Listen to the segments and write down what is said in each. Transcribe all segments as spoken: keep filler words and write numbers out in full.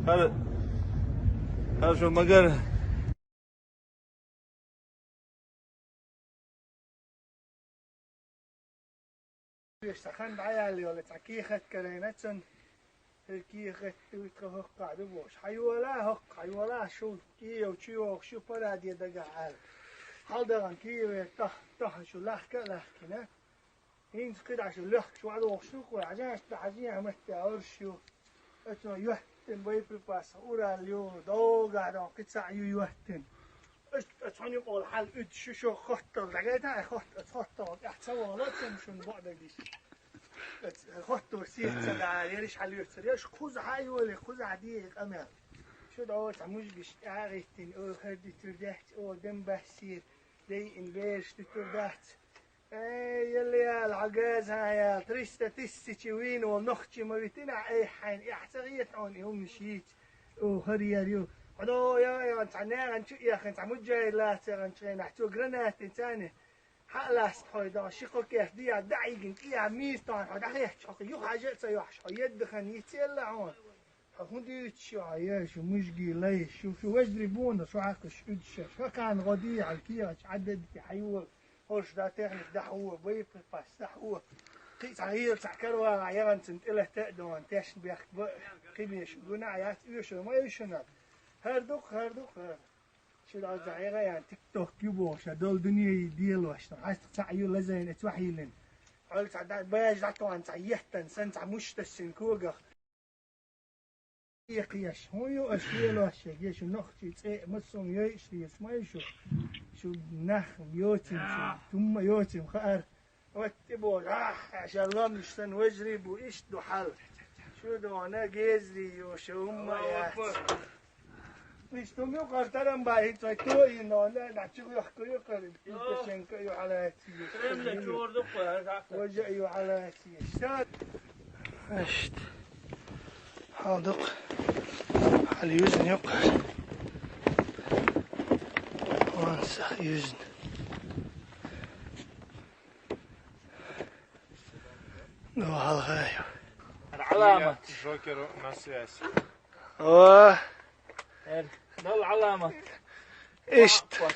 Хар-, харшо, магар. Вешта хан дӀаяьлла йола цхьа кехат карайна цун. Хир кехат дуй тха хӀокхахь ду бохуш. Хьайола, хӀокхахь хьайола, шу кӀийов чу йогӀуш ю параде дагахь аьлла. ХьалдагӀан кехат тах-, тахана шу лахка а лахкина. ХӀинца кхидӀа шу лоьхкуш ваьдогӀуш ду кхо, хьажа, иштта хьажа, хьаматта орш ю. Оцо йоьттина боеприпас, урал ю, догахь дон кхин цхьаъ ю йоьттина. Оцу, оцу хьуна юкъа хьал уьдуш шу хоттал дагайта, ай хотта, оцу хоттал тӀехь ца вала, цун шуна бакъ дагиш. Оцу хоттал сийца ца дара, ериш хьалоьцур. Еш кхуза хьайоле, кхуза хьадийгӀи къамел. Шу догӀу цхьа мужигаш тӀагӀиттина, о, хардитур дац, о, дем бассийр, дайин бераш дитур дац. Эй, елла яла, хьо газа яла, триста тысячи вийна волу нохчи ма витина, ай, хьайна эхь ца гӀета хьуна и хӀумнаш йийца. О, хӀара яр ю. Хьо до, я, я, цхьа нагӀан чу эхна, цхьа муджаи лаца яханчу хенахь, цо гранатин царни хьа а ласта хьой до, ши кхо кеш диа, даӀигин, кӀиа мийр тахана, хьо дӀахецча, хьо юха хьажа а ца йохьуш, хьо едда хан йицъелла хьуна. Хьо хӀун дуьйцуш ю хьо, я шу мужги лай, шу, шу важри буна, шу хьакхаш уьдуш, шу кхана гӀо дий хьал кехачу Ӏададти хьайола, хӀорш да техник дахьо, боеприпас дахьо. Кхин цхьа гӀийла цхьа каравагӀа яханцун тӀелата а догӀан, тешна бехк ба, кхин беш гуна а яц, оьшур ма оьшуна. ХӀара дукха, хӀара дукха, хӀара. Шу дӀа загӀера ян тикток ю бохуш, а дол дуьне делош, хьаста цхьаъ ю лазайна, цхьа хьийлина. Хьол цхьа дӀа баьжа дӀатохана цхьа еттан, сан цхьа муштассин когах. Экхъеш, хӀун ю аша лелош, я шу нохчий цӀе а массо а йойуш деза, ма ю шу. Шу нах йоцийна, шу хӀумма йоцийна хаар. Вот тӀе боху, ахь, аша ломаш сан важарий бу, иштта ду хьал. Шу дона гезарий ю, шу хӀумма яц. Иштта хӀума ю кхара тарамбай, хӀинца вай тоийна, нана, чу вехка ю кхара, Лукашенко ю хьалаца. Кремль чур ду кхара, хӀара. Важа ю хьалаца. Иштта. Хьал дукха. Хьал юзна юккъе. Ван са юзна. Ну, хьалхаю. Ӏаламат. Джокер на связь. О. Эр, дал Ӏаламат. Иштта.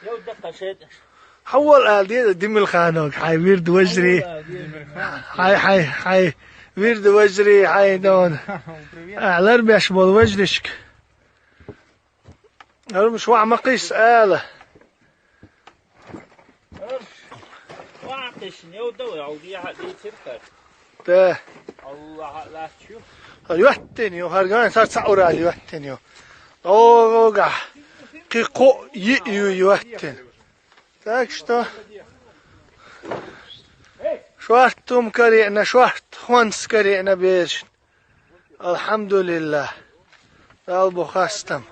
Йо, даккха шайтӀаш. Хьавол ала деза Димилханов, хьай вирд важарий. Хьай, хьай, хьай вирд важарий, хьай дон. Привет. Алар беш бол важришка. Армаш ваӀ ма кхийса ала. Ва кхишна йовда вай, хьо дехьа дийцира хӀара. Де. Аллахьа лаьтташ ю. ХӀара йоьттина ю, хӀара ган сар цхьа урал йоьттина ю. Догахь кхин кхоъ йиъ ю йоьттина. Так что, шорта хӀума карийна, шорта хӀонс карийна берашна. Алхьамдулиллах. Далла бу хастам.